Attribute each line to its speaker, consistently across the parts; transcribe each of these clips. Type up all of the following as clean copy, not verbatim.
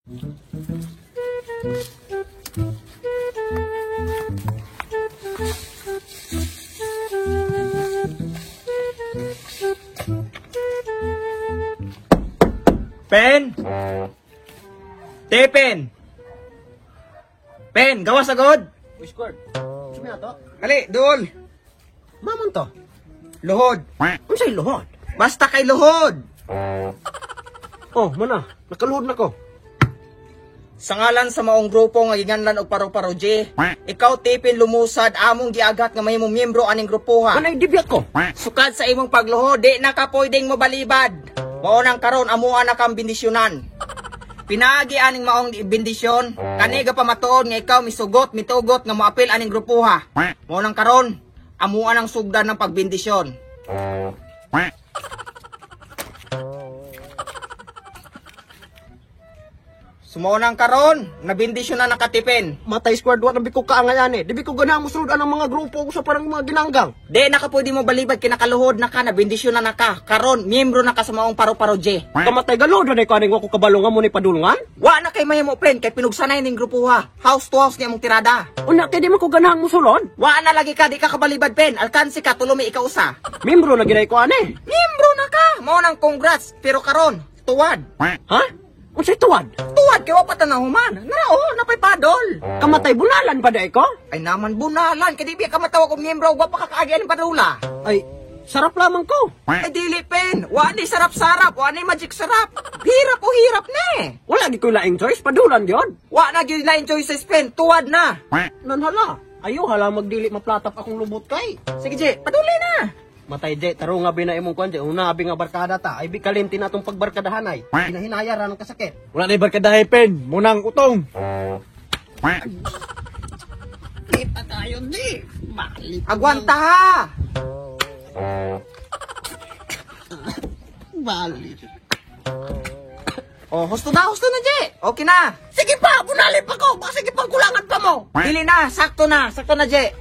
Speaker 1: Pen! Tepen! Pen, gawas agad!
Speaker 2: Squad. Sumi ato?
Speaker 1: Kali, dul!
Speaker 2: Mamon to.
Speaker 1: Luhod!
Speaker 2: Unsay luhod?
Speaker 1: Basta kay luhod!
Speaker 2: Oh, mana, nakaluhod na ko.
Speaker 1: Sa ngalan sa maong grupo nga giganlan og Paro-Paro J, ikaw Tipin lumusad among giagat nga mahimong miyembro aning grupo ha.
Speaker 2: Anay dibiyat ko.
Speaker 1: Sukad sa imong pagluhod, di na ka pwedeng mobalibad. Mao nang karon amuan na kang bendisyonan. Pinaagi aning maong bendisyon, kani ga pamatuod nga ikaw misugot, mitugot nga moapil aning grupo ha. Mao nang karon, amuan ang sugdan ng pagbendisyon. Sumao nang karon, nabendisyon na nakatipin.
Speaker 2: Matay squad wa na bi ko kaangay ani. Di bi ko ganahan mosulod ang mga grupo ko sa parang mga ginanggang.
Speaker 1: Di na ka pwede mo balibad kinakaluhod na ka, nabendisyon na naka. Karon, miyembro na ka sa maong Paro-Paro J.
Speaker 2: Kamatay galod na ko aning wa ko kabalo nga mo ni padulngan.
Speaker 1: Wa na kay mahimo pen kay pinugsanay ning grupo ha. House to house niya mong tirada.
Speaker 2: Una kay di man ko ganahan mosulod.
Speaker 1: Wa na lagi ka, di ka kabalibad pen. Alkansi ka, tulumi ikaw usa.
Speaker 2: Membro na giday ko ani.
Speaker 1: Miyembro na ka! Mao nang congrats. Pero karon, tuwad.
Speaker 2: Ha? Unsay tuwad?
Speaker 1: Tuwad kay wa pa tanahuman. Nara oh, napay padol.
Speaker 2: Kamatay bunalan pa day ko?
Speaker 1: Ay naman bunalan kay di biya ka matawag og miyembro, wa pa ka kaagi aning padula.
Speaker 2: Ay, sarap lamang ko.
Speaker 1: Ay dili pen, wa ni sarap-sarap, wa ni magic sarap. Hirap o hirap ni.
Speaker 2: Wala gi ko laing choice, padulan gyud.
Speaker 1: Wa na gyud na enjoy sa spend, tuwad na.
Speaker 2: Nanhala. Ayo hala magdili maplatap akong lubot kay.
Speaker 1: Sige Jay, paduli na.
Speaker 2: Matay je, taro nga bi na imong kwan je, una abi nga barkada ta, ay bi kalimti na atong pagbarkadahan ay. Ginahinaya ra ng kasakit.
Speaker 3: Wala na barkadahe, Pen. Munang utong.
Speaker 2: Kita tayo di. Balik.
Speaker 1: Agwanta ha.
Speaker 2: Balik.
Speaker 1: Oh, husto na Jay. Okay na.
Speaker 2: Sige pa, bunali pa ko. Baka sige pang kulangan pa mo.
Speaker 1: Dili na, sakto na Jay.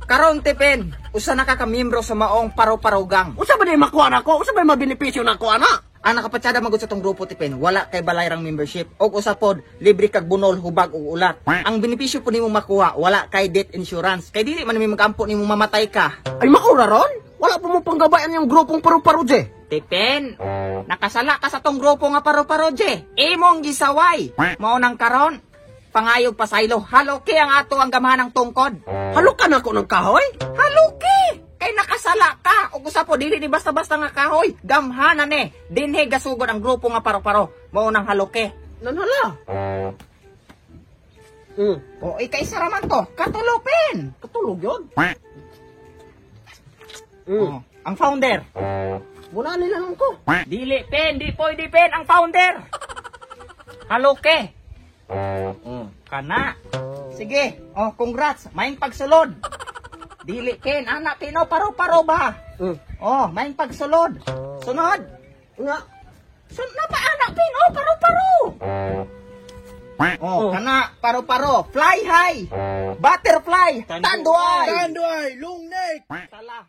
Speaker 1: Karon Tipin, usa na ka ka miyembro sa maong Paro-Paro Gang.
Speaker 2: Usa ba di makuha na ko? Usa ba mabenepisyo na ko ana?
Speaker 1: Ang nakapatsada magud sa tong grupo Tipin, wala kay balayrang membership. Og usa pod, libre kag bunol, hubag ug ulat. Ang benepisyo po nimo makuha, wala kay death insurance. Kay dili man mi magampo nimo mamatay ka.
Speaker 2: Ay maura ron? Wala pa mo panggabayan yung grupong Paro-Paro je.
Speaker 1: Tipin, nakasala ka sa tong grupo nga Paro-Paro je. Imong gisaway. Mao nang karon, pangayog pasaylo. Haloke ang ato ang gamahan ng tungkod.
Speaker 2: Halukan ako ng kahoy?
Speaker 1: Haluki! Kay nakasala ka. Ug usa po dili ni basta-basta nga kahoy. Gamhanan ni. Dinhi gasugod ang grupo nga Paro-Paro. Mao nang haloke.
Speaker 2: Nanhala.
Speaker 1: O ikay saraman to. Katulopin.
Speaker 2: Katulog yun.
Speaker 1: Oh, ang founder.
Speaker 2: Wala nila lang ko.
Speaker 1: Dili pen, di pwede pen ang founder. Haloke. Oh, kana. Sige. Oh, congrats. Maing pagsulod. Dili ken anak pino paro-paro ba? Oh, maing pagsulod. Sunod.
Speaker 2: Nga.
Speaker 1: Sunod pa anak pino paro-paro. Oh, kana paro-paro. Fly high. Butterfly. Tanduay.
Speaker 3: Tanduay, long neck.
Speaker 1: Sala.